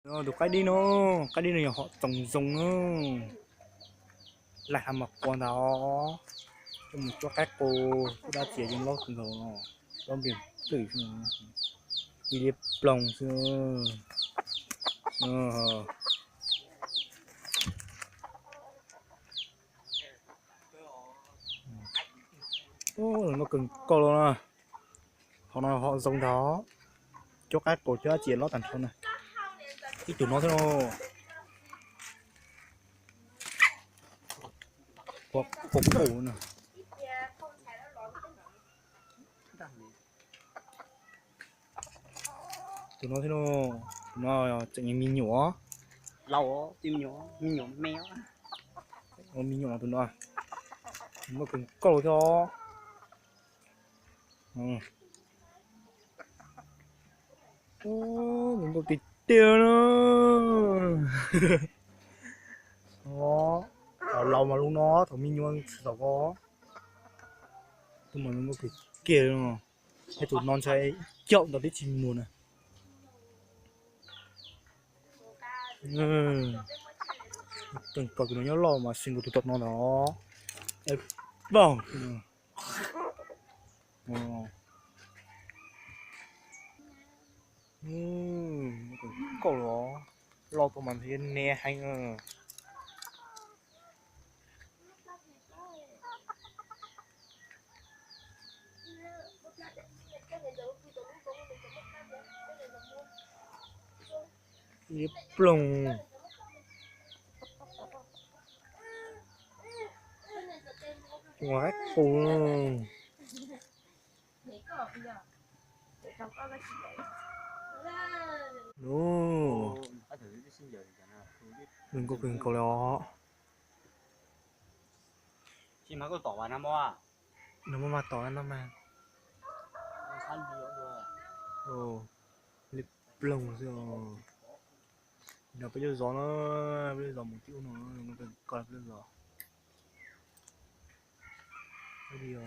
Tus qaib dib no, qaib dib no yog hom txoos zoo na. Laij ha mas qua ntag os. Coj mus cuab qaib qus, cuab dab tsi yeej loj kawg nkaus no. Cuab npliag twm xwb, ib liab ploog xwb. Loj kawg nkaus los na. Hom no hom zoo ntag. Cuab qaib qus cuab dab tsi loj tag nrho na. Ib tug no thiab no. Qua qus qus na. Tus no thiab no, tus no tseem me nyuam. Laus, me nyuam, me nyuam me. Me nyuam no tus no, muaj kawg nkaus thiab. Nws nkaus tiag tiag na. Laus mas lub no, thaum me nyuam tsis tau ko. Tus mas nws nkaus kiag kiag no. Ib tus no ntshai caum ntau tib tsis muag na. Tus no nyob loj mas sis nkaus tus tom no ntag. Paug. Kaum los, loj tus mas ntshe ne heev. Ib ploog. Ua qus. Nws nkaus kawg nkaus li os. Nag hmo mas tom no mas. Li ploog xwb os. No peb lub zos na, peb lub zos mus tib ub no, no peb koj peb lub zos. Peb li os.